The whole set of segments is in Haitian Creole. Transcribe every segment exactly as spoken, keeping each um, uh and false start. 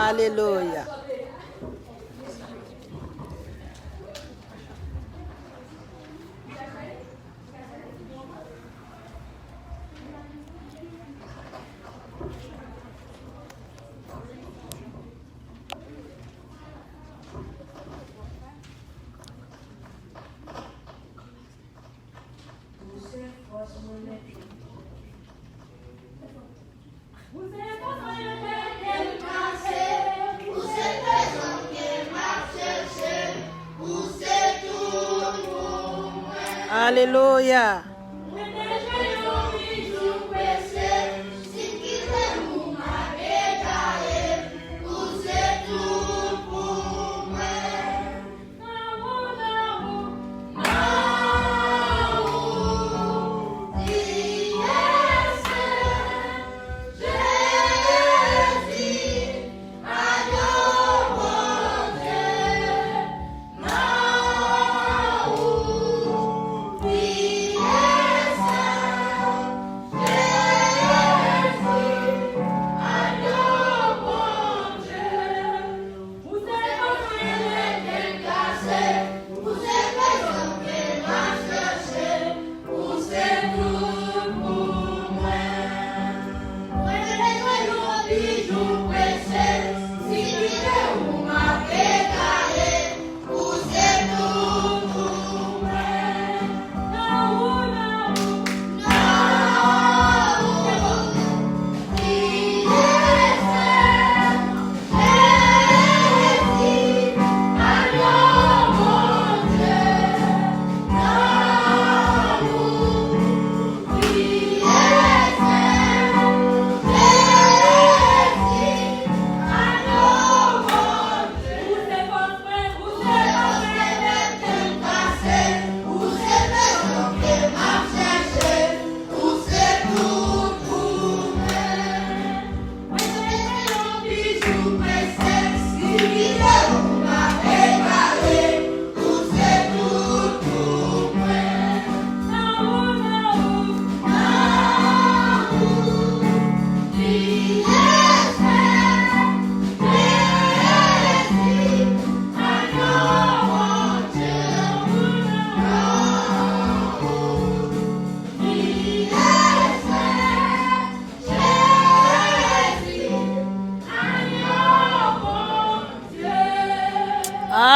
Alelouya. Alelouya.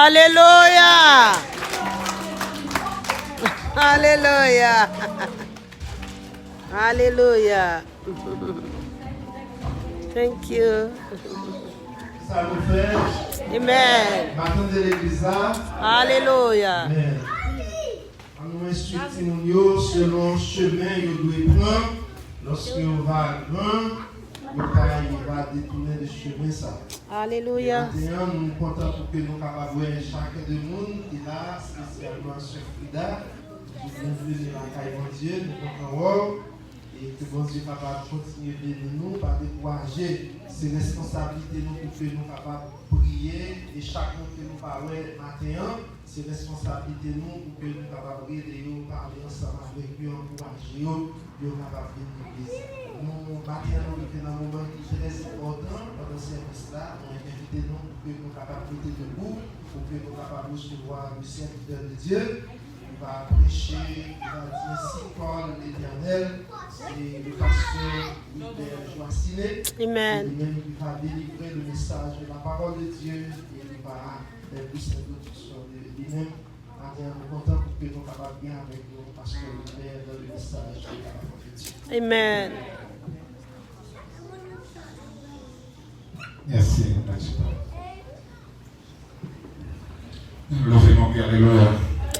Alelouya! Alelouya! Alelouya! Thank you. Sa nou fè. Amen. Maten de legliz la. Alelouya. Amen. Ann nou enstwi timoun yo selon chemen yo dwe pran. Lòske yo va gran, yo pa, yo va detounen de chemen sa. Alelouya. Maten an, nou kontan pou ke nou kapab wè chak de moun ki la, espesyalman sè Frida. Byenveni lakay Bondye, nou kontan wè w. E ke Bondye kapab kontinye beni nou, pa dekouraje. Se responsablite nou pou ke nou kapab priye, e chak moun ke nou pa wè maten an, se responsablite nou pou ke nou kapab rele yo, pale ansanm avèk yo, ankouraje yo, pou yo kapab vin legliz. Nou, maten an, nou rive nan moman ki trè enpòtan pandan sèvis la. Mwen envite nou pou ke nou kapab rete debou, pou ke nou kapab resevwa le serviteur de Dieu. Li va preche, li va di ainsi parle l'Éternel. Se le pastè Wilbert Joacinet. Amen. Li menm ki va delivre le message de la parole de Dieu. E li va fè plis entwodiksyon de li menm. Maten an, nou kontan pou ke nou kapab gen avèk nou pastè Wilbert dans le message de la parole de Dieu. Amen. Mèsi, mèsi. Leve men w, alelouya.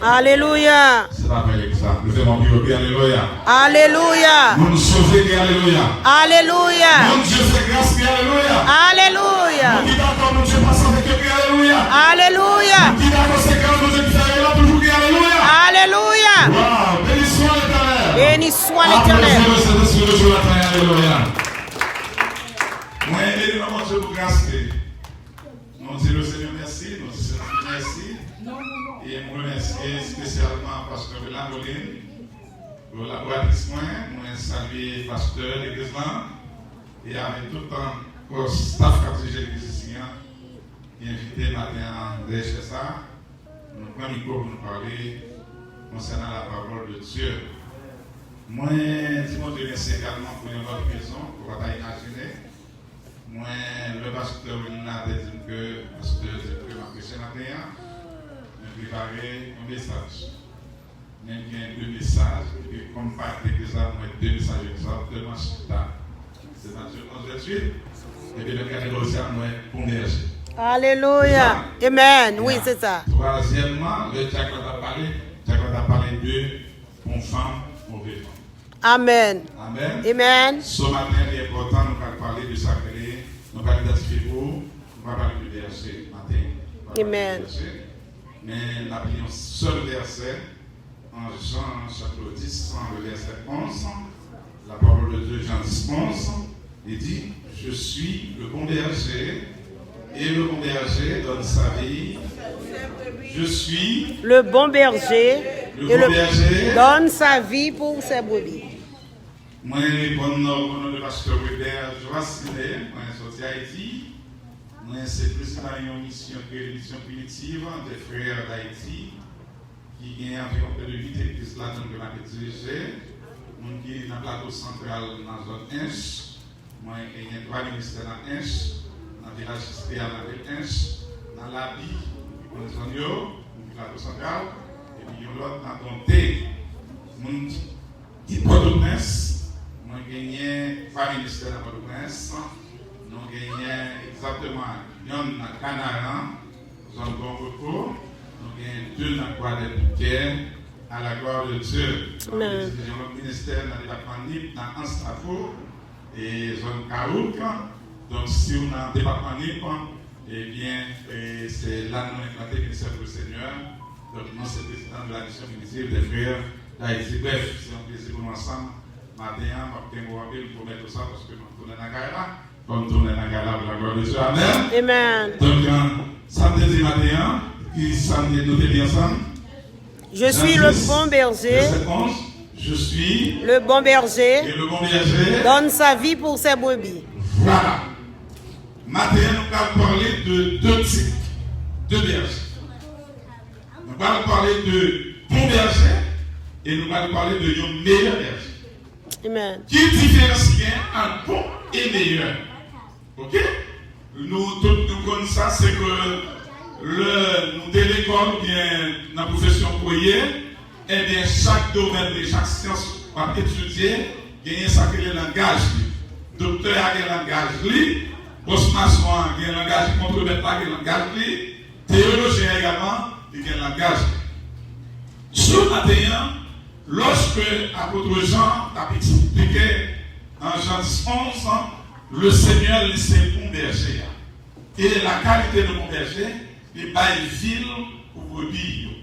Alelouya. Se pa fè egzanp. Leve men w, alelouya. Alelouya. Moun sove, alelouya. Alelouya. Moun Dye fè gras, alelouya. Alelouya. Moun ki dakò Bondye pase avèk yo, alelouya. Alelouya. Moun ki dakò se gras Bondye ki fè yo la toujou, alelouya. Alelouya. Waw, beni swa Letènèl. Beni swa Letènèl. Aplodi le Sentespri de Dye maten, alelouya. Mwen beni nan Bondye pou gras li. Nou di Lesenyè mèsi, nou di Sentespri mèsi. E m remèsye espesyalman pastè Bela Molin, kolaboratris mwen, mwen salye pastè legliz lan, e avèk tout, Staff k ap dirije legliz isi an, ki envite maten an nan chè sa a, pou nou pran mikwo pou nou pale konsènan la parole de Dieu. Mwen di Bondye mèsi egalman pou yon lòt rezon ke w pa ta imajine. Mwen, lè pastè Wilna te di m ke pastè di m ke m ap preche maten an, mwen prepare yon mesaj. Men gen de mesaj, epi kòm m pa t deja mwen de mesaj egzakteman chita. Se Matye onz venntuit, epi lè m gade bò sa, mwen bon bèje. Alelouya. Amen. Wi, se sa. Twazyèmman, lè dyak la t ap pale, dyak la t ap pale de bon fanm, move fanm. Amen. Amen. Amen. So maten, li enpòtan, nou pral pale de sa k rele, nou pral idantifye pou, nou pral pale de bèje maten. Nou pral pale de bèje. Men n ap li yon sèl vèsè. En Jean chapitre dix, le verset onze, la parole de Dieu, Jean dix, onze, il dit, je suis le bon berger, et le bon berger donne sa vie. Je suis le bon berger, le et bon le berger donne sa vie pour ses brebis. Mwen reponn nan o non de pastè Weber Joaciné, mwen soti Ayiti. Mwen se prezidan yon misyon ki rele Misyon Primitiv de Frères d'Haïti. Ki gen anviwon plis de uit egliz ladan ke m ap dirije. Moun ki nan Plato Santral, nan zòn Ench, mwen genyen twa ministè nan Ench, nan vilaj Sistè a nan vil Ench, nan Labi, moun ki konnen zòn yo, moun ki Plato Santral, epi yon lòt nan Donte. Moun ki Pòtoprens, mwen genyen twa ministè nan Pòtoprens, nou genyen egzakteman yonn nan Kanaran, zòn Bon Repo, nou gen de nan Kwadèboukè, à la gloire de Dieu. Amen. Mwen dirije yon lòt ministè nan depatman Nip, nan Anse Lafaux, e zòn Kawouk. Donk, si w nan depatman Nip, ebyen, e, se la nou enplante ministè pou le Senyè. Donk, mwen se prezidan de la Mission Primitive des Frères d'Haïti. Brèf, se yon plezi pou nou ansanm maten an. M ap kenbe w anpil, m pwomèt ou sa, paske m ap tounen nan kay la. Fò m tounen nan kay la pou la glwa de Dye. Amèn. Amen. Donk, euh, sa m te di maten an, ki sa m te, nou te li ansanm? Je suis le bon berger. Verset onze, je suis le bon berger. Et le bon berger donne sa vie pour ses brebis. Voilà. Maten an, nou pral pale de de tip de bèje. Nou pral pale de bon bèje e nou pral pale de yon meyè bèje. Amen. Ki diferans ki gen ant bon e meyè? Oke? Nou tout nou konn sa, se ke lè nou te lekòl oubyen nan pwofesyon ke w ye, ebyen, chak domèn e chak syans w ap etidye, genyen sa k rele langaj li. Doktè a gen langaj li, bòs mason an gen langaj li, kontremet la gen langaj li, teyolojyen an egalman, li gen langaj li. Sou maten an, lòske apot Jan t ap eksplike nan Jan dis onz, le Senyè, li se bon bèje a. E la kalite de bon bèje, li bay vi l pou brebi yo.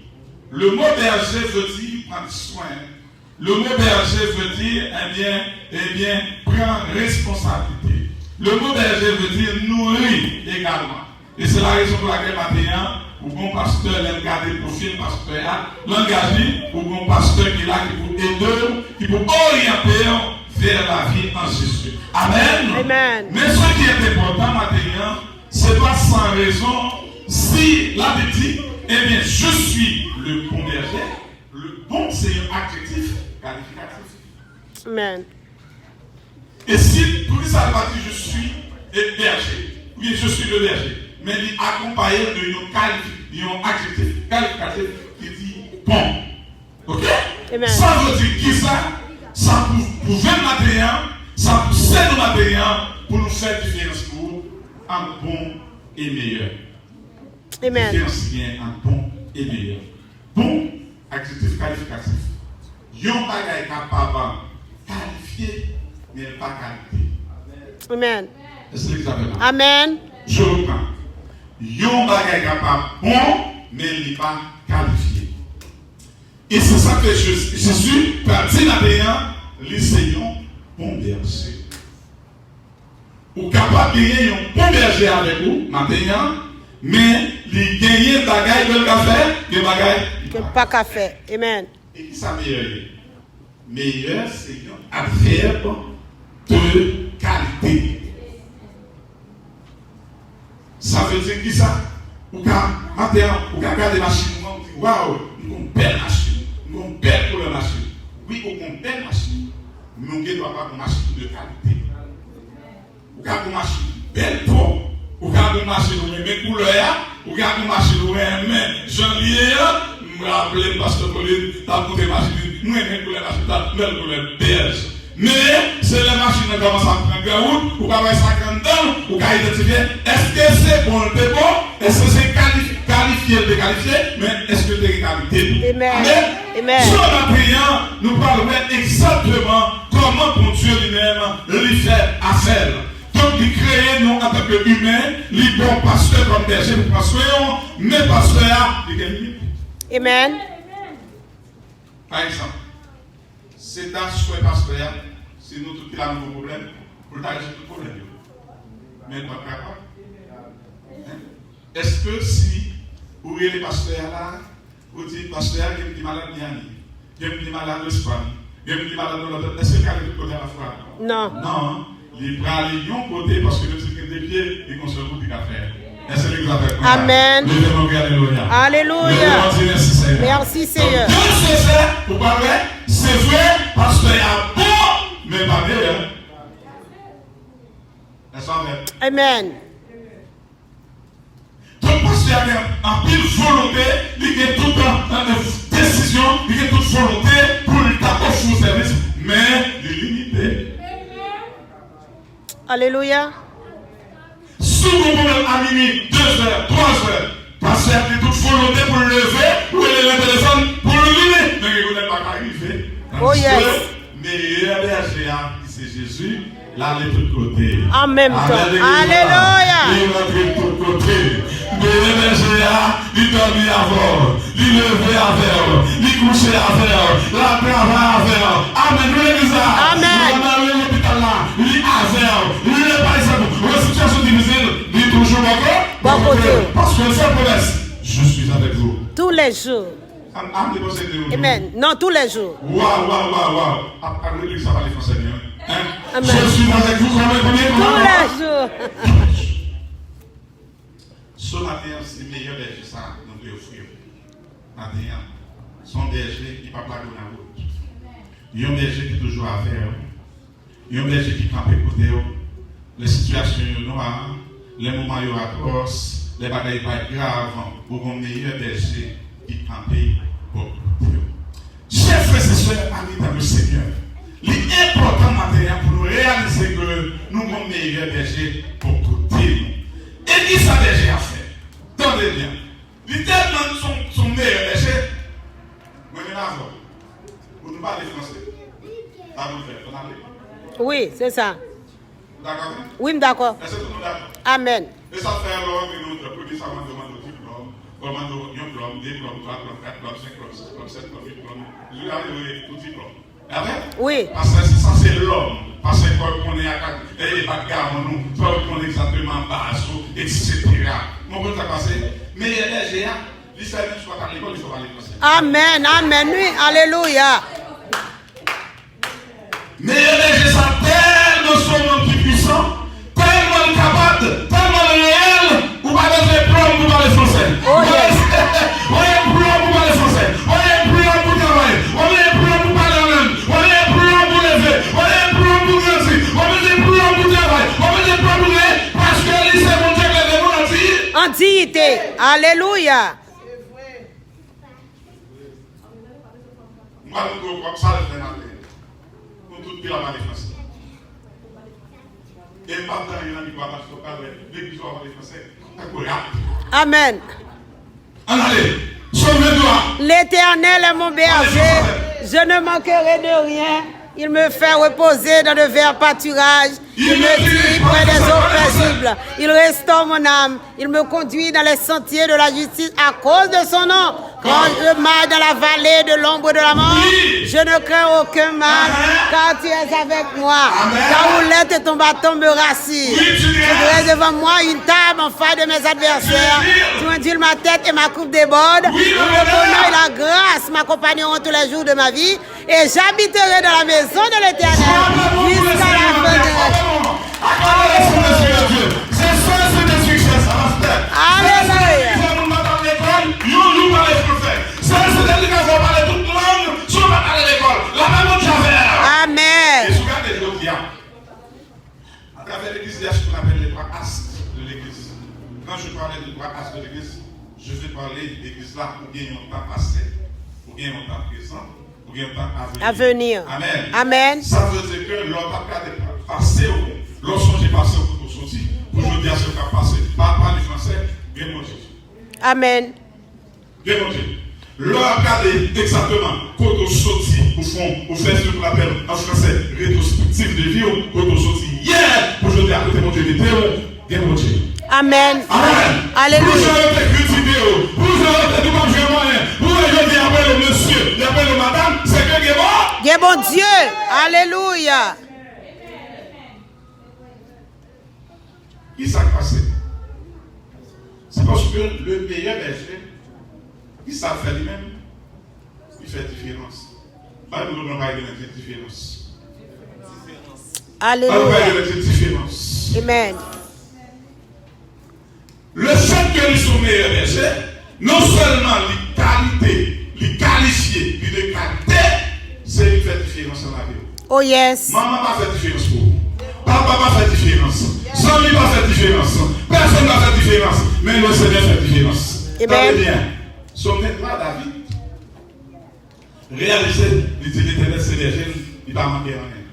Le mo bèje vle di pran swen. Le mo bèje vle di, ebyen, ebyen, pran responsablite. Le mo bèje vle di nouri egalman. E se la rezon pou lakèl maten an, ou gen yon pastè, lè l gade pwofil pastè a, langaj li, ou gen yon pastè ki la ki pou ede w, ki pou oryante w vers la vie en Jésus. Amen. Amen. Men ce qui est important maten an, se pa san rezon, si la Bib di, ebyen, je suis le bon berger, le bon se yon adjektif kalifikatif. Amen. E si, poukisa l pa di, je suis le berger, oubyen je suis le berger, men li akonpaye l de yon kalif-, yon adjektif kalifikatif ki di bon. Oke? Amen. Sa vle di kisa? Sa pou, pwouve n maten an, sa pouse nou maten an pou nou fè diferans pou ant bon e meyè. Amen. Diferans ki gen ant bon e meyè. Bon, adjektif kalifikatif. Yon bagay kapab kalifye, men l pa kalite. Amen. Èske legliz la la? Amen. Je reprends. Yon bagay kapab bon, men li pa kalifye. E se sa ke Jezi, Jezi pral di maten an, li se yon bon bèje. Ou kapab genyen yon bon bèje avèk ou maten an, men li genyen bagay ke l ka fè, gen bagay ke l pa ka fè. Amen. E ki sa meyè ye? Meyè se yon advèb de kalite. Yo di, kisa? Ou ka, maten an, ou ka gade machin ou an, ou di, waw, m gon bèl machin, m gon bèl koulè machin. Wi, ou gon bèl machin, men ou gen dwa pa gon machin de kalite. Ou ka gon machin bèl po, ou ka gon machin ou renmen koulè a, ou ka gon machin ou renmen jan li ye a. M raple m pastè Pauline t ap montre machin li, m renmen koulè machin sa, bèl koulè bèj. Men, se lè machin nan kòmanse ap pran gran wout, ou ka wè sa k anndan l, ou ka idantifye, èske se bon l te bon, èske se kali-, kalifye l te kalifye, men èske l te gen kalite tou. Amen. Amen. Amen. Jodi maten an, nou pral wè egzakteman kòman Bondye li menm, li fè afè l. Donk, li kreye nou antanke imen, li ba w pastè kòm bèje pou pran swen w, men pastè a, li gen limit. Amen. Pa egzanp, se ta swè pastè a, si nou tout ki la nou gon pwoblèm, pou l ta rezoud tout pwoblèm yo. Men l p ap kapab. Èske si ou rele pastè a la, ou di, pastè a, gen moun ki malad Miami, gen moun ki malad Espay, gen moun ki malad nan lòt, èske l ka ale tout kote alafwa? Non. Non. Li prale yon kote paske menm si l gen de pye, li gon sèl wout li ka fè. Èske legliz la fè? Amen. Leve men w, alelouya. Alelouya. Leve men w, di mèsi, Senyè. Mèsi, Senyè. Donk, de se fè, ou pa wè, se vre, pastè a bon, men pa meyè. Èske w avè m? Amen. Donk, pastè a gen anpil volonte, li gen tout, euh, desizyon, li gen tout volonte pou l ta ofri w sèvis, men li limite. Alelouya. Si w gen pwoblèm a minui, de zè, twa zè, pastè a gen tout volonte pou l leve, ou rele nan telefòn, pou l vini, men gen kote l pa ka rive. Oh, yes. Meyè bèje a, ki se Jezi, l ale tout kote. An menm tan. Alelouya. Li rantre tout kote. Meyè bèje a, li dòmi avè w, li leve avè w, li kouche avè w, l ap travay avè w. Amèn. Nou legliz la. Amèn. Ou nan lelopital la, li avè w. Li lè pa egzanp, ou nan sitiyasyon difisil, li toujou bò ko-, bò kote w. Paske l fè pwomès, je suis avec vous. Tous les jours. An, an, depoze de yo. Amen. Non, tous les jours. Waw, waw, waw, waw. Ap, ap legliz sa pale fransè byen, wi. Hein? Amen. Je suis avec vous, kòman, kòman, kòman? Tous les jours. So maten an, se meyè bèje sa nou dwe ofri w. Maten an, se yon bèje ki p ap lage w nan wout. Yon bèje ki toujou avè w. Yon bèje ki kanpe kote w lè sitiyasyon yo nwa, lè moman yo atwòs, lè bagay pa grav, ou gon meyè bèje ki kanpe bò kote w. Chè frè e sè, ami dans le Seigneur, li enpòtan maten an pou nou reyalize ke nou gon meyè bèje bò kote nou. E kisa bèje a fè? Tande byen. Li tèlman se yon, se yon meyè bèje. Mwen menm avè w, pou nou pale fransè, sa pou n fè, ann ale. Wi, se sa. Ou dakò avè m? Wi, m dakò. Èske tout moun dakò? Amèn. E sa fè lè w antre nan yon djòb, premye sa yo mande w, mande w diplòm, yo mande w yon djòb, de djòb, twa djòb, kat djòb, senk djòb, sis djòb, sèt djòb, uit djòb, jiska rive tout diplòm. Amèn? Wi. Paske se sa se lòm. Paske fò yo konnen ak, ak, e, background ou, fò yo konnen egzakteman baz ou, etsetera. Ou konprann sa k pase? Meyè bèje a, li fè menm si w pa t al lekòl, li fè w pale fransè. Amèn, amèn, wi, alelouya. Meyè bèje sa tèlman se yon nonm ki pwisan, tèlman l kapab, tèlman l reyèl, ou pa bezwen diplòm pou pale fransè. Oh, yes. Ou pa bezwen diplòm pou pale fransè. Ou pa bezwen diplòm pou travay. Ou pa bezwen diplòm pou pale an lang. Ou pa bezwen diplòm pou leve. Ou pa bezwen diplòm pou grandi. Ou pa bezwen diplòm pou travay. Ou pa bezwen diplòm pou reyèl. Paske li se Bondye k leve moun an di-, an diyite. Alelouya. M pral montre w sa l fè maten. Nou tout ki la pale fransè. E m p ap tann anyen nan mikwo a paske w pral wè legliz yo ap pale fransè tankou rap. Amèn. Ann ale. Sove nou a. L'Éternel est mon berger, je ne manquerai de rien. Il me fait reposer dans de verts pâturages. Il me dirige près des eaux paisibles. Il restaure mon âme. Il me conduit dans les sentiers de la justice à cause de son nom. Quand je marche dans la vallée de l'ombre de la mort, je ne crains aucun mal, car tu es avec moi. Ta houlette et ton bâton me rassurent. Tu dresses devant moi une table en face de mes adversaires. Tu induis ma tête et ma coupe déborde. Le bonheur et la grâce m'accompagneront tous les jours de ma vie, et j'habiterai dans la maison de l'Éternel jusqu'à la fin de mes jours. Aklame Sentespri de Dye. Se sèl Sentespri ki fè sa, pastè. L'Ecclésiaste, ce qu'on appelle les trois astres de l'Église. Quand je parle des trois astres de l'Église, je vais parler de l'Église là, ou gen yon tan pase, ou gen yon tan prezan, ou gen yon tan aveni. Aveni. Amèn. Amèn. Sa vle di ke lè w t ap gade pase w, lè w sonje pase w kote w soti, pou jodi a se w k ap pase. Pa pale fransè, gen Bondye. Amèn. Gen Bondye. Lè w ap gade egzakteman kote w soti, ou fè, ou fè ce qu'on appelle en français rétrospective de vie w, kote w soti yè pou jodi a kote Bondye mete w, gen Bondye. Amèn. Amèn. Alelouya. Pou jan yo te kritike w, pou jan yo te di w p ap janm anyen, pou jodi a y ap rele w mesye, y ap rele w madanm, se ke gen Bon-, gen Bondye. Alelouya. Ki sa k pase? Se paske le meyè bèje, ki sa l fè li menm? Li fè diferans. Bay m yon lòt non, bay yon lòt diferans. Alelouya. Bay yon lòt diferans. Amen. Le fèt ke li se yon meyè bèje, non sèlman li kalite, li kalifye, li de kalite, se li k fè diferans nan lavi w. Oh yes. Manman pa fè diferans pou ou. Papa pa fè diferans. Zanmi pa fè diferans. Pèsonn pa fè diferans. Men le Senyè fè diferans. Amen. Tande byen. Se yon tèt la David reyalize, li di Letènèl se bèje l, li pa manke anyen.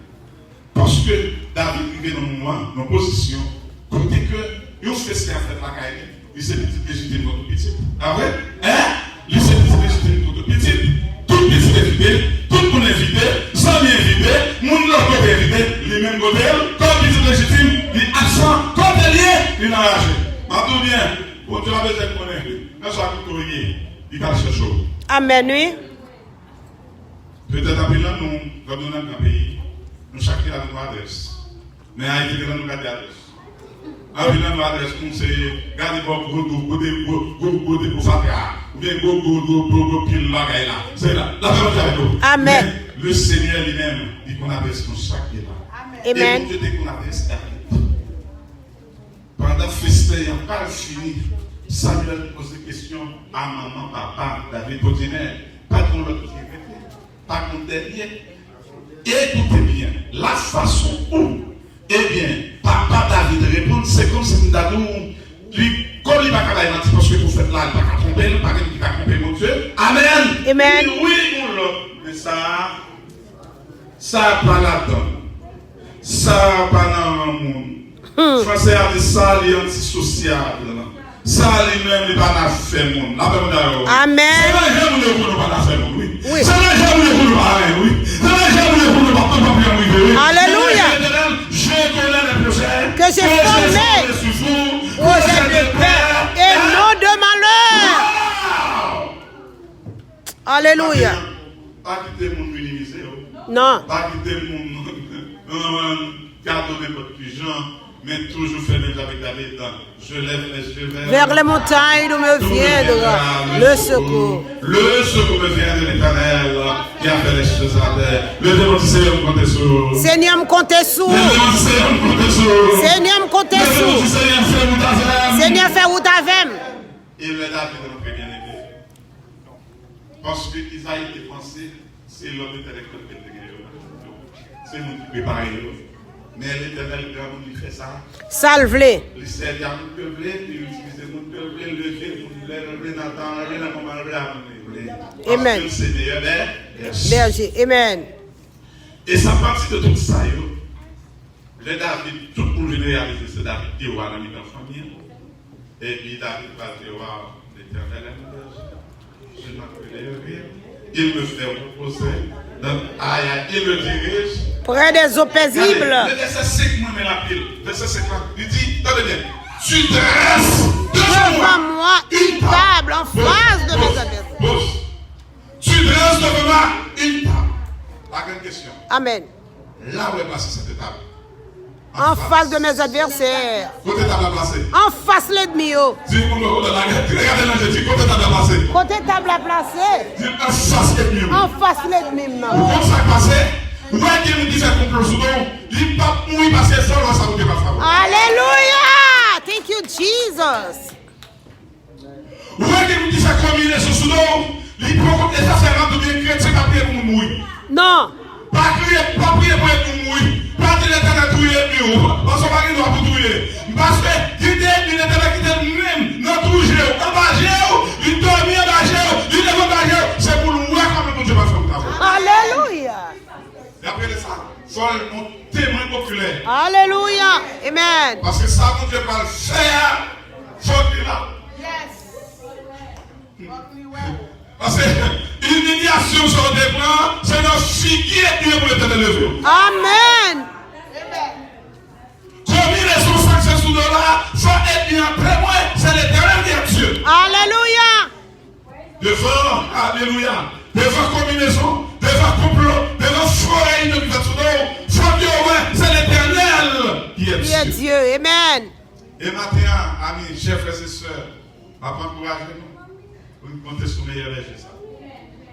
Paske David rive nan moman, nan pozisyon, kote ke yon fes te ap fèt lakay li, li se pitit lejitim nan tout pitit. Pa vre? Hein? Li se pitit lejitim nan tout pitit. Tout pitit envite l, tout moun envite l, zanmi envite l, moun lòt kote envite l, li menm kote l, kòm pitit lejitim, li absan, kote l ye, li nan raje. M ap di w byen, Bondye pa bezwen konnen, nan sa kote w ye, li pral chèche w. Amèn, wi. Petèt anpil nan nou, kòm nou nan gran peyi, nou chak gen lavi nou adrès. Men Ayiti gen nan nou gade adrès. Anpil nan nou adrès nou se gade bò gwo, gwo, gwo, gwo, gwo, gwo depo fatra, oubyen gwo, gwo, gwo, gwo, gwo pil bagay la. Se la, lapè Bondye avèk nou. Amèn. Men, le Senyè li menm, li konn adrès nou chak gen la. Amèn. E Bondye te konn adrès David. Pandan festen an pral fini, Samyèl poze kesyon a manman, papa David pou di, men, pa t gen lòt ki rete, pa t gen dènye. Ekoute byen, la fason ou, ebyen, papa David reponn, se kòmsi m ta di w, li, kòm li pa ka bay manti, paske pwofèt la, li pa ka twonpe l, pa gen moun ki ka twonpe Bondye. Amèn! Amèn! Li di, wi, gen lòt, men sa a, sa a pa ladan l. Sa a pa nan ràn moun. Hmm. Fransè a di sa li antisosyab. Sa li menm li pa nan afè moun. Lapè moun avè w. Amèn. Se nan jan moun yo pou nou pa nan afè moun, wi. Wi. Se nan jan moun yo pou nou pa anyen, wi. Se nan jan moun yo pou nou pa, pa, pa, pa rive, wi. Alelouya. Letènèl, je connais les projets que j'ai formés pour vous, projets de paix et non de malheur. Wow! Alelouya. Pa kite moun minimize w. Non. Pa kite moun, euh, gade w nenpòt ki jan, men toujou fè menm jan avèk David. Je lève mes yeux vers les montagnes d'où me viendra le secours. Le secours me vient de l'Éternel qui a fait les cieux et la terre. Leve men w, di, Senyè, m konte sou ou. Senyè, m konte sou ou. Leve men w, di, Senyè, m konte sou ou. Senyè, m konte sou ou. Leve men w, di, Senyè, fè wout avè m. Senyè, fè wout avè m. E lè David rantre, byeneme, paske Izayi te panse se lòm entèlektyèl ke l te gen yo. Se moun ki prepare yo. Men Letènèl, granmoun, li fè sa. Sa l vle. Li sèvi a moun ke l vle, li itilize moun ke l vle, l leve moun lè l vle, nan tan l vle, nan moman l vle, a moun li vle. Amèn. Paske l se meyè bè-, bèje. Bèje. Amèn. E sa pati de tout sa yo, lè David, tout moun vin reyalize se David ki wa nan mitan fanmi an. Epi David va di, waw, Letènèl è mon berger, je ne manquerai de rien. Il me fait reposer dans, ay, ay, il me dirige. Près des eaux paisibles. Gade, le vèsè senk mwen renmen l anpil. Vèsè senk la, li di, tande byen, tu dresses devant moi une table en face de mes adversaires. Pause, pause. Tu dresses devant moi une table. Pa gen kesyon. Amèn. Là où est placée cette table. En face de mes adversaires. Kote tab la plase? Anfas lènmi yo. Di moun nan, kote la, gade nan je, di, kote tab la plase? Kote tab la plase? Di, anfas lènmi yo. Anfas lènmi m nan. Ou konn sa k pase? Ou wè gen moun ki fè konplo sou do w, li p ap mouri paske sa w wè sa pou te pa favè. Alelouya! Thank you, Jesus. Ou wè gen moun ki fè konbinezon sou do w, li poko, e sa fè rad oubyen kretyen pa priye pou moun mouri. Non. Pa priye, pa priye pou enmi w mouri. Pa di Letènèl touye enmi w. Paske w pa gen dwa Yon temwen popilè. Alelouya. Amen. Paske sa Bondye pral fè a, fòk li la. Paske imilyasyon sa w te pran, se nan figi ènmi an pou Letènèl leve w. Amen. Konbinezon sa k se sou do la, fò ènmi an temwen, se Letènèl ki ap Dye. Alelouya. Devan, alelouya, devan konbinezon, devan konplo, devan fo reyinyon ki fèt sou do w, fòk yo wè se Letènèl ki ap Dye. Amen. E maten an, ami, chè frè e sè, m ap ankouraje nou pou n konte sou meyè bèje sa.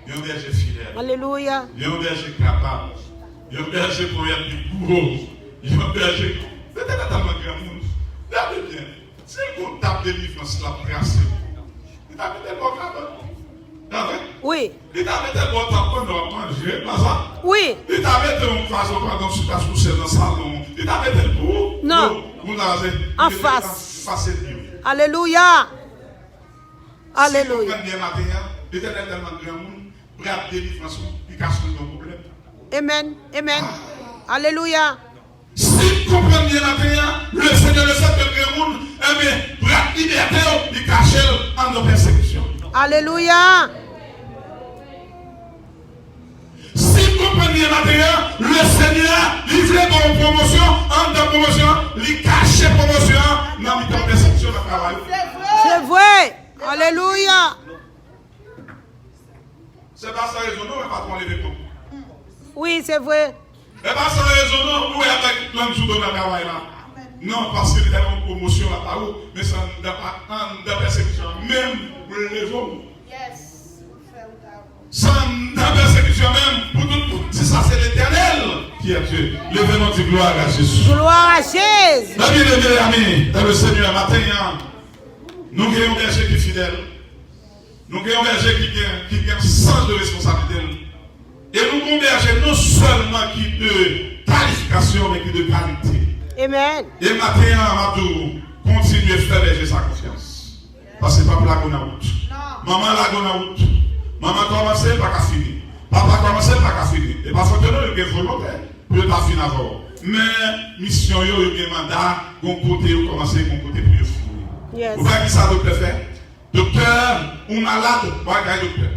Yon bèje fidèl. Alelouya. Yon bèje kapab. Yon bèje pwomèt li gwo. Yon bèje. Letènèl tèlman granmoun. Gade byen. Si l konn tap delivrans l ap trase, li ta mete l bò kabann. Wi. Li ta mete l bò tab pandan w ap manje, pa sa? Wi. Li ta mete yon vazo pandan sou kach kouche nan salon. Li ta mete l pou ou? Non. Anfas. Anfas ènmi yo. Alelouya. Alelouya. Si nou konprann byen maten an, Letènèl tèlman granmoun, bra delivrans ou, li ka chanje yon pwoblèm. Amen. Amen. Alelouya. Si nou konprann byen maten an, le Seigneur, le fait que granmoun, enben, bra libète w, li kache l anndan pèsekisyon. Alelouya. Si nou konprann byen maten an, le Seigneur, li vle ba w pwomosyon, anndan pwomosyon an, li kache pwomosyon an nan mitan pèsekisyon nan travay ou. Se vre. Alelouya. Se pa san rezon non, men patwon leve kont ou. Wi, se vre. E pa san rezon non, ou wè avèk lang sou do nan travay la. Non, paske li te yon pwomosyon la ba ou, men se anndan, anndan pèsekisyon an menm pou l leve w. Se anndan pèsekisyon menm pou tout moun di sa se Letènèl ki ap Dye. Leve non, di gloire à Jésus. Gloire à Jésus. Mezanmi, e le Seigneur, maten an, nou gen yon bèje ki fidèl. Nou gen yon bèje ki gen, ki gen sans de responsablite l. E nou gen yon bèje non sèlman ki de kalifikasyon, men ki de kalite. Amen. E maten an, m ap di w, kontinye fè bèje sa konfyans. Paske pap lage w nan wout. Manman lage w nan wout. Manman kòmanse, l pa ka fini. Papa kòmanse, l pa ka fini. E pa fòt yo non, yo gen volonte pou yo ta fin avè w. Men misyon yo, yo gen manda, gon kote yo kòmanse, gon kote pou yo fini. Ou pa ki sa doktè fè? Doktè, ou malad, w al kay doktè.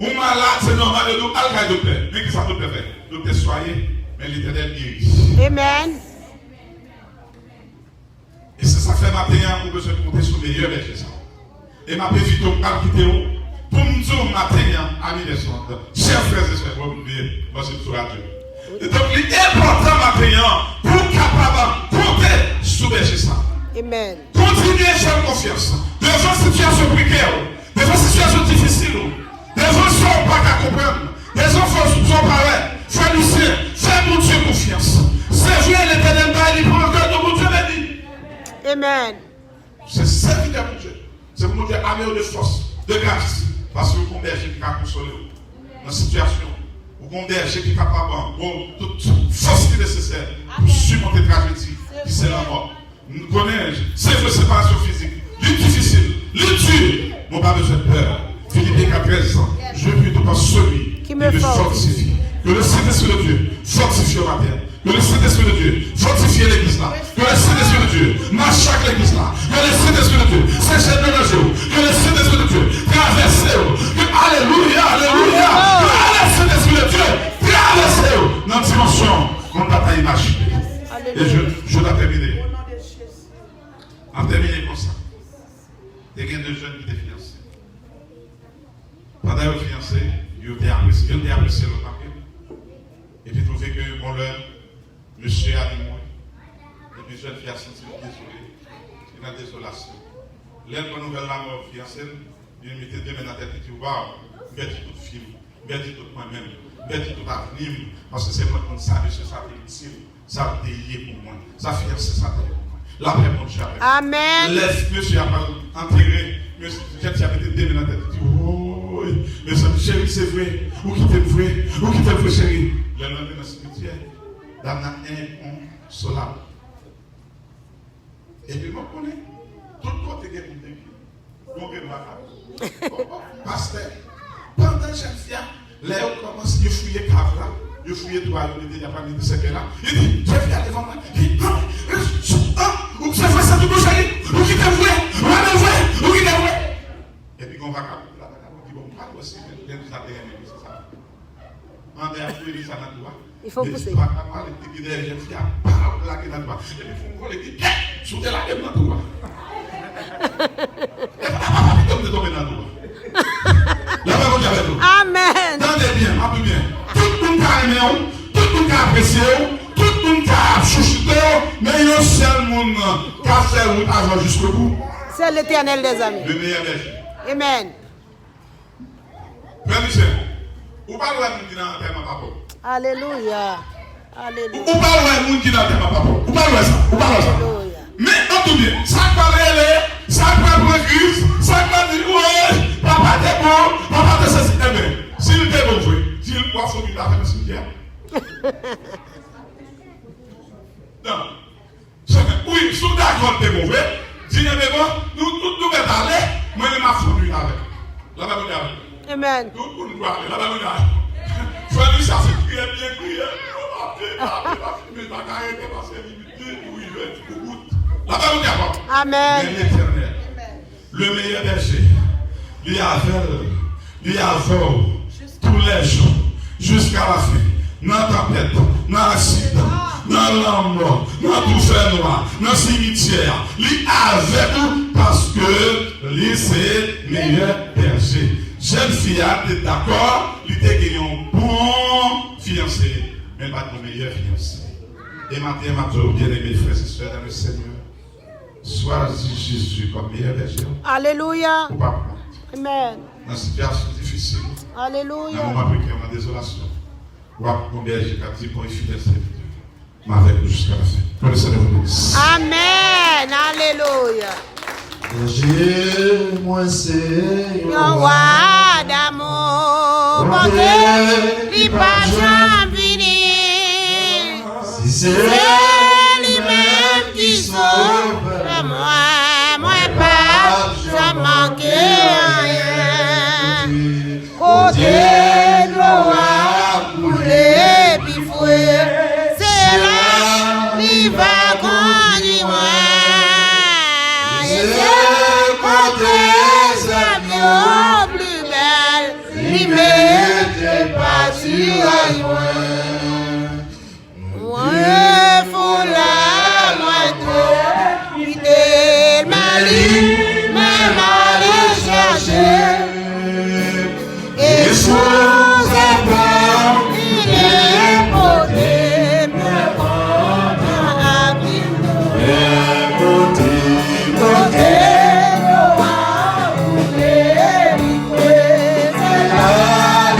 Ou malad, se nòmal, yo di w al kay doktè. Men ki sa doktè fè? Doktè swaye, men Letènèl geri. Amen. E se sa k fè maten an, ou bezwen konte sou meyè bèje sa. E m ap envite w, m pral kite w, pou m di w maten an, ami lèzòt, chè frè e sè, bon, m bliye, bon, se sou radyo. E donk, li enpòtan maten an, pou w kapab konte sou bèje sa. Amen. Kontinye fè l konfyans. Devan sitiyasyon prekè w, devan sitiyasyon difisil ou, devan sa w pa ka konprann, devan sa w pa wè, frè Lucien, fè Bondye konfyans. Se vre, Letènèl bay li pou ankò, donk Bondye beni. Amen. Se sèvitè Bondye. Se pou Bondye ame w de fòs, de gras, paske ou gon bèje ki ka konsole w nan sitiyasyon. Ou gon bèje ki kapab ba w tout fòs ki nesesè pou simonte trajedi ki se lanmò. Nou konnen, se vre, separasyon fizik, li difisil, li di, men w pa bezwen pè. Filipyen kat trèz, je puis tout par celui qui me fortifie. Que le Saint-Esprit de Dieu fortifie w maten. Que le Saint-Esprit de Dieu fortifie legliz la. Que le Saint-Esprit de Dieu mache ak legliz la. Que le Saint-Esprit de Dieu se jèn nan je w. Que le Saint-Esprit de Dieu travèse w. Que, alelouya, alelouya. Que le Saint-Esprit de Dieu travèse w nan dimansyon moun pa ta imajine. E je, je dois terminer. M ap tèmine konsa. Te gen de jèn ki te fiyanse. Pandan yo fiyanse, yo te apresye, youn te apresye lòt anpil. Epi twouve ke bon lè mesye a li mouri, epi jèn fi a santi l dezole, li nan dezolasyon. Lè l pran nouvèl lanmò fiyanse l, li mete de men nan tèt li, di, waw, m pèdi tout fi m. M pèdi tout mwen menm. M pèdi tout avni m. Paske se mwen konn sa mesye sa te itil, sa l te ye pou mwen, sa fiyanse sa te ye pou mwen. Lapè Bondye avèk nou. Amèn. Lè mesye a pral antere, mesye, jèn fi a mete de men nan tèt li, di, woy, mezanmi, cheri, se vre, ou kite m vre, ou kite m vre, cheri. Lè l antre nan simityè, dam nan enkonsolab. Epi mwen konnen, tout kote gen moun ki gon grenn makak. Pastè, pandan jèn fi a, lè yo kòmanse, yo fouye kav la, Yo fouye twou a, yo mete, y ap mete sèkèy la. Li di, Jezi a devan mwen. Li, non, non, ou se vre, se tout bouch li. Ou kite m vre, ou kite m vre, ou kite m vre. Epi gon vakabon, la vakabon di, bon, m pa wè si Jezi a te renmen mesye sa. Ann al fouye mesye sa nan twou a. Mesye a pa ka pale, li te gen dèyè jèn fi a, pa lage nan twou a. Epi fou vole, di, kèt, si w te lage m nan twou a. Epa papa pitit m te tonbe nan twou a. Lapè Bondye avèk nou. Amèn. Tande byen, m ap di byen. Tout moun ka renmen w, tout moun ka apresye w, tout moun ka chouchoute w, men yon sèl moun ka fè wout avè w jiskobou. C'est l'Éternel des armées. Le meilleur des. Amen. Frè Michel, ou pa wè moun ki nan antèman papa w. Alelouya. Alelouya. Ou pa wè moun ki nan antèman papa w. Ou pa wè sa. Ou pa wè sa. Alelouya. Men, an tou byen, sa k pral rele, sa k pral pran kriz, sa k pral di, woy, papa te bon, papa te sesi. Enben, si l te bon vre, di l w ap fon bib avè nan simityè a. Non. Wi, si w dakò l te bon vre, di, enben bon, nou tout nou mèt ale, mwen menm m ap fon nuit avè l. Lapè Bondye avè l. Amen. Tout moun dwe ale, lapè Bondye avè l. Frè Richard se kriye byen kriye. Papi, papi, papi, men pa ka rete paske li di pou rive pou bout. Lapè Bondye avè w. Amen. Men Letènèl. Le meilleur berger, li avè l, li avè w tou lè jou, jiska lafen, nan tanpèt, nan aksidan, nan lanmò, nan tou fènwa, nan simityè a, li avèk ou paske li se meilleur berger. Jèn fi a te dakò, li te gen yon bon fiyanse, men l pa t yon meilleur fiyanse. E maten, m ap di w, byeneme frè e sè dans le Seigneur, Swazi Jezi kòm meyè bèje w. Alelouya. Ou p ap wont. Amen. Nan sitiyasyon difisil, nan moman prekè, nan dezolasyon, w ap yon bèje k ap di, bon e fidèl sèvitè, m avèk ou jiska lafen. Ke le Seigneur vous bénisse. Amen. Alelouya. Bèje mwen se yon wa damou, Bondye li pa janm fini. Si se li menm ki sovè mwen, mwen p ap janm manke anyen. Kote dlo a koule pi fre, se la li va kondui mwen. E se kote zèb yo pli bèl, li mete patiray mwen. Mwen fon la mwen te kite l, men li menm ale chache. E sou zèb la li te pote m, mwen kontan ak li. Mwen pote, pote yo a. Se la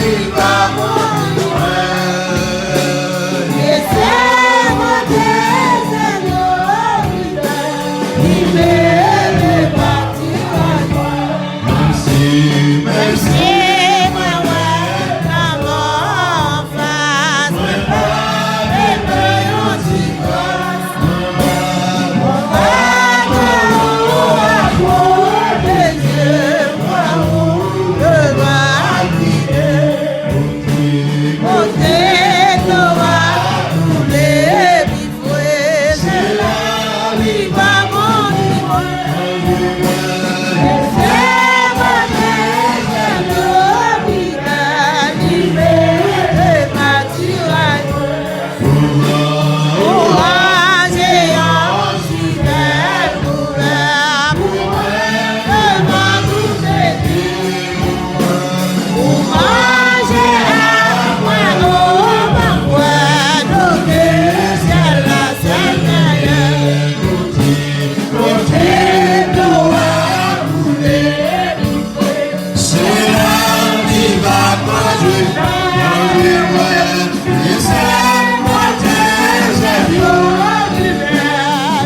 li va kondui mwen, li se pwotektè yo.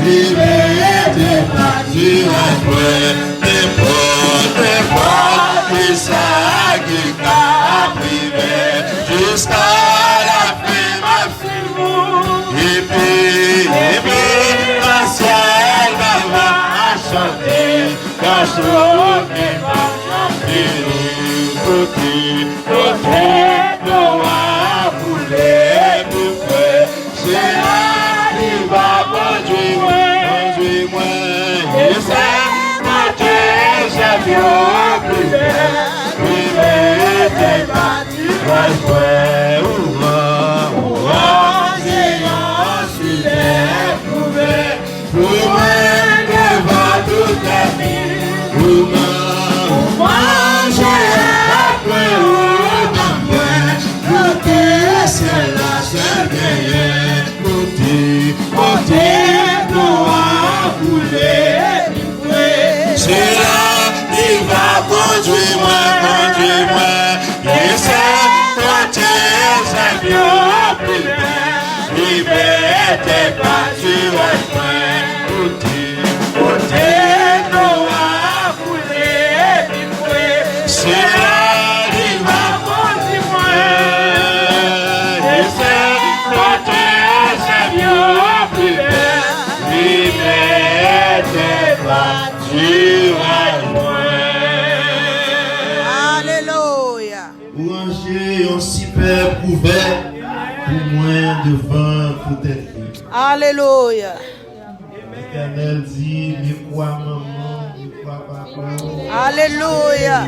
Li mete patiray mwen, nenpòt, nenpòt kisa ki ka rive, jiska lafen m ap Epi, epi, nan syèl, m ap chante, kanson ki pa janm fini. Kote, kote dlo a koule, Ou manje yon sou lè kouvè pou mwen devan tout lènmi. Ou manje ak mwen, ou ban mwen, pou ke syèl la sèl genyen. Kote, kote dlo a koule pi pre. Se la li va kondwi mwen, kondwi mwen. Lese kote zèb yo pi bèl, li mete patiraj mwen. Kote, kote dlo a koule pi pre. Se la li va kondwi mwen. Lese kote zèb yo pi bèl, li mete patiraj mwen. Alelouya. Ou ranje yon sipèb kouvè pou mwen devan tout ènmi. Alelouya. Letènèl di, mi kwa manman, mi kwa papa. Alelouya.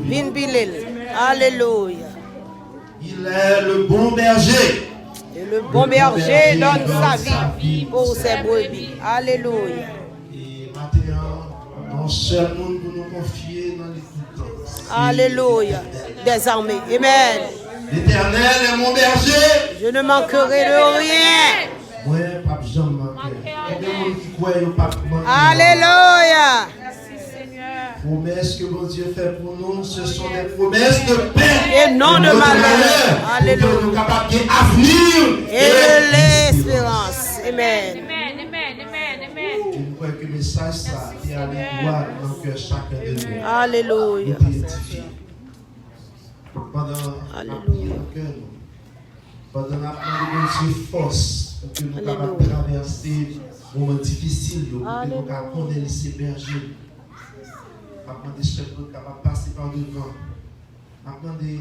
Vin pile l. Alelouya. Il est le bon berger. Et le bon berger donne sa vie pour ses brebis. Alelouya. E maten an, yon sèl moun pou nou konfye nan lekout. Alelouya. Des armées. Amen. L'Éternel est mon berger. Je ne manquerai de rien. Mwen p ap janm manke. Konbyen moun ki kwè yo p ap manke? Alelouya. Pwomès ke Bondye fè pou nou, ce sont des promesses de paix et non de malheur. Alelouya. Pou ke nou kapab gen avni e lesperans. Amen. Amen, amen, amen, amen. E m kwè ke mesaj sa te ale dwat nan kè chaken de nou. Alelouya. Nou te edifye. Pandan n ap priye nan kè nou, pandan n ap mande Bondye fòs pou ke nou kapab travèse moman difisil yo, pou ke nou ka konnen li se bèje. M ap mande sè Claude kapab pase pa devan. M ap mande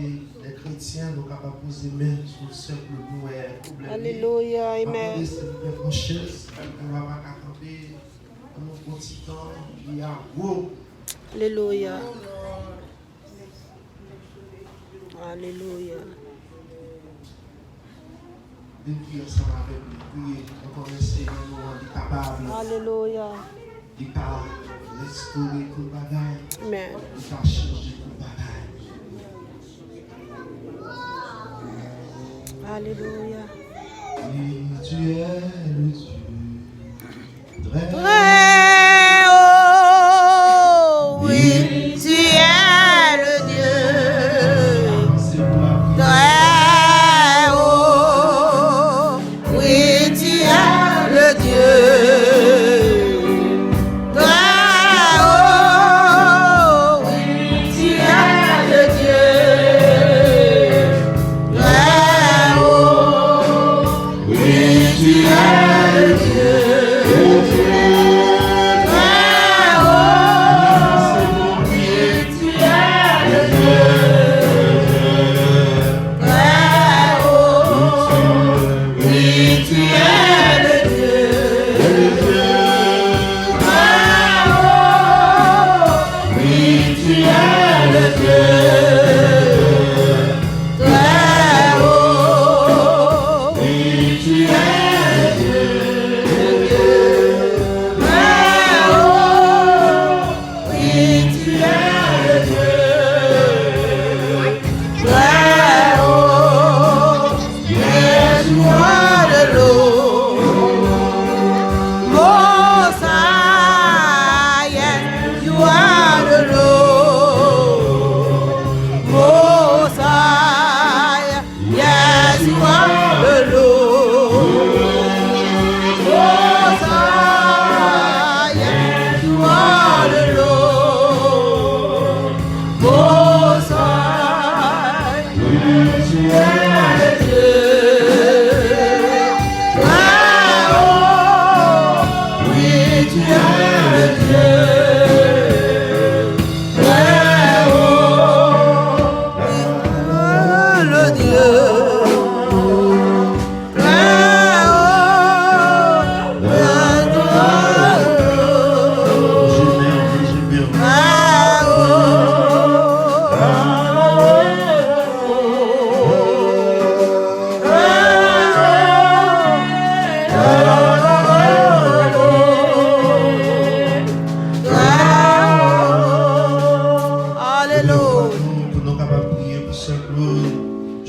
lè kretyen nou kapab poze men sou sè Claude, nou wè pwoblèm li. Alelouya, amen. M ap mande silvouplè pran chèz, pou papa ka kanpe, pou nou pran ti tan, li a gwo. Alelouya. Alelouya. Vin priye ansanm avèk nou. Priye. Nou konnen Senyè nou an, li kapab. Alelouya. Li ka restore tout bagay. Amen. Li ka chanje tout bagay. Alelouya. Oui, tu es le Dieu très haut. Oui, tu es le Dieu très haut. Oui, tu es le Dieu très haut. Oui, tu es le Dieu très haut. Oui, tu es le Dieu.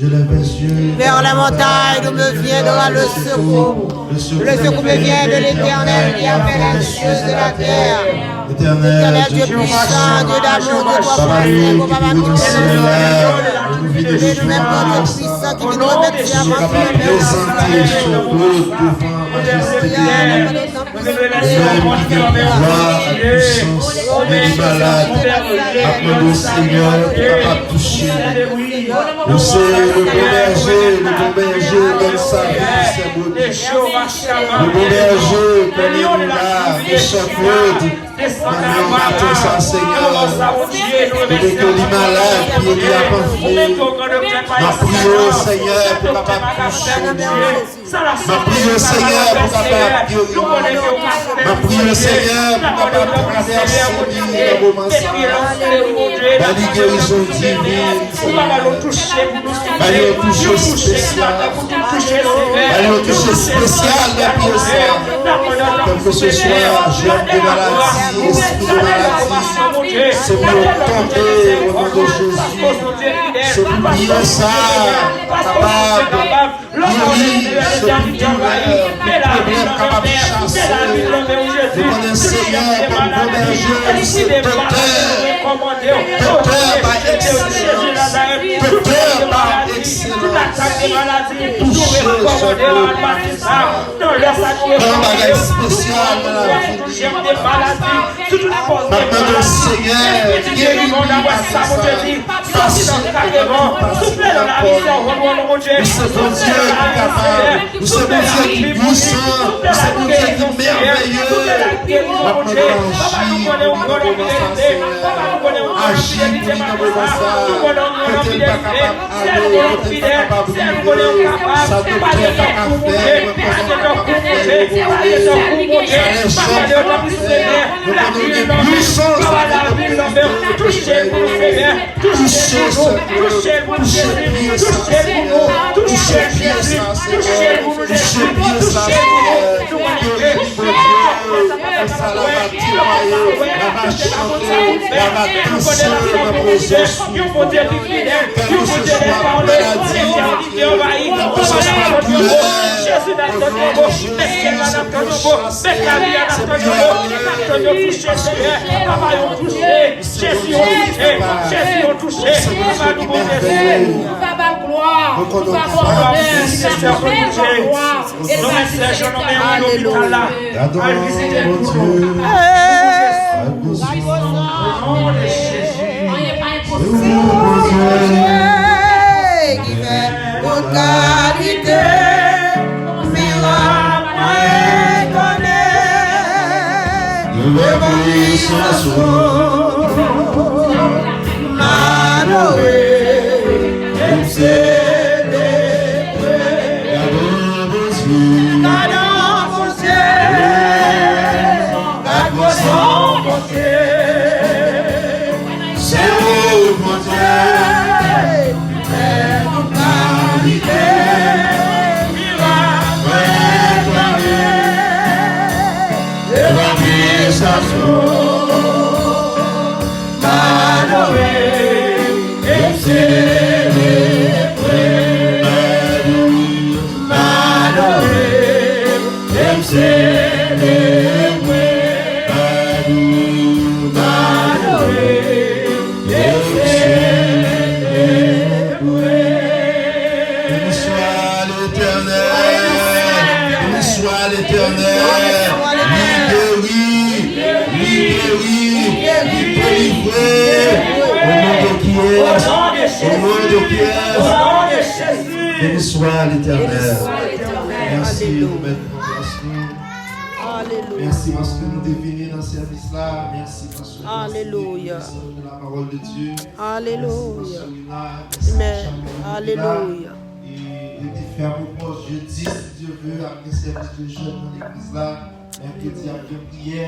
Vers les montagnes d'où me viendra le secours. Le secours me vient de l'Éternel qui a fait les cieux et la terre. Éternel Dieu puissant, Dieu d'amour, Dieu tout-puissant, Papa nou ki viv nan syèl la, nou vini devan sa, nou kapab prezante Jean-Claude devan majeste li. Ou menm ki gen pouvwa ak pisans, men li malad, m ap mande w, Senyè, pou w kapab touche l. Ou se le bon berger, le bon berger donne sa vie pour ses brebis. Le bon berger, konnen nou la, Jean-Claude, nan maten sa, Senyè, kote ke li malad, pye li ap anfle. M ap priye w, Senyè, pou w kapab touche li. M ap priye w, Senyè, pou w kapab geri li. M ap priye w, Senyè, pou w kapab travèse li nan moman sa a. Ba li gerizon divin, Senyè. Ba li yon touche espesyal. Ba li yon touche espesyal nan pye sa. Kèlkeswa jèm de maladi, espri de maladi, se pou yo tonbe o non de Jezi. Se pou pye sa kapab geri, se pou doulè, pou pwoblèm kapab chase. Nou konnen Senyè kòm bon bèje, ou se doktè, doktè pa ekselans, doktè pa ekselans. Touche Jean-Claude. Fè yon bagay espesyal nan lavi li. M ap mande w, Senyè, geri li maten sa. Pase avèk tout pase li ankò. Ou se Bondye ki kapab. Ou se Bondye ki pwisan. Ou se Bondye ki mèveye. M ap mande w aji pou li nan moman sa, Senyè. Aji pou li nan moman sa. Kote l pa kapab ale, kote l pa kapab rive, sa doktè pa ka fè, mwen konnen ou kapab fè, ou Bondye. Sa lèzòm pa ka fè, mwen konnen ou gen pwisans nan tèt ou, Bondye. Touche, Senyè, touche pye sa, Senyè, touche pye sa, Senyè, touche pye sa, Senyè, geri li, Bondye, e sa la va temwaye, la va chante, la va danse nan prezans ou, Bondye. Kèlkeswa maladi, kèlkeswa doulè, o non de Jezi, se pou yo chase, se pou yo ale, paske Jezi, ou se Bondye ki mèveye. Ou se Bondye ki mèveye. Ou se Bondye ki mèveye. Alelouya. Gadon Bondye. Hey! Gadon Bondye. Ki fè tout kalite mirak mwen etone. Devan pwisans ou, m adore, m selebre. Gadon Bondye. Gadon Bondye. Gad gwo sa Bondye. Se ou Bondye. Fè tout kalite mirak mwen etone. Devan pwisans ou, m adore, e m selebre. M adore, e m selebre. M adore, e m selebre. Béni soit l'Éternel. Béni soit l'Éternel. Li geri, li geri, li delivre. Au nom de qui est? Au nom de qui est? Béni soit l'Éternel. Mèsi pou bèl konfyans nou. Mèsi paske nou te vini nan sèvis la. Mèsi paske nou te vini nan sèvis de la parole de Dieu. Mèsi paske nou la. Mèsi pou chak moun ki la. E rete fèm ou pòz jedi, si Dye vle, ap gen sèvis de jèn nan legliz la. Mèkredi ap gen priyè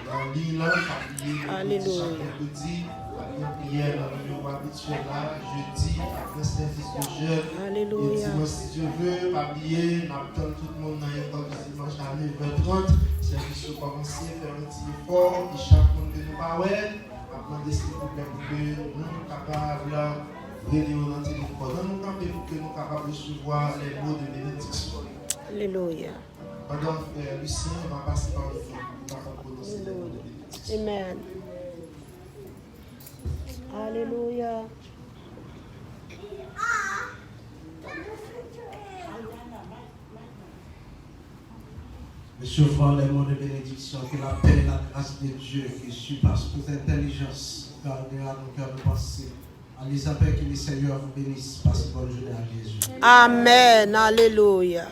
nan liy lan, pa bliye, mèkredi chak mèkredi, ap gen priyè nan nimewo abityèl la, jedi, ap gen sèvis de jèn. E dimanch, si Dye vle, pa bliye, n ap tann tout moun nan lekòl de dimanch a nèf è trant. Sèvis yo kòmanse, fè yon ti efò, e chak moun ke nou pa wè, m ap mande silvouplè pou ke nou kapab Rele yo nan telefòn. Ann nou kanpe pou ke nou kapab resevwa les mots de bénédiction. Alelouya. Pandan frè Lucien va pase pawòl li pou li kapab pwononse les mots de bénédiction. Amen. Alelouya. Recevoir les mots de bénédiction, que la paix et la grâce de Dieu qui surpasse toute intelligence garde à nos cœurs, nos pensées. Alizabeth, que le Seigneur vous bénisse. Passez une bonne journée à Jésus. Amen. Alelouya.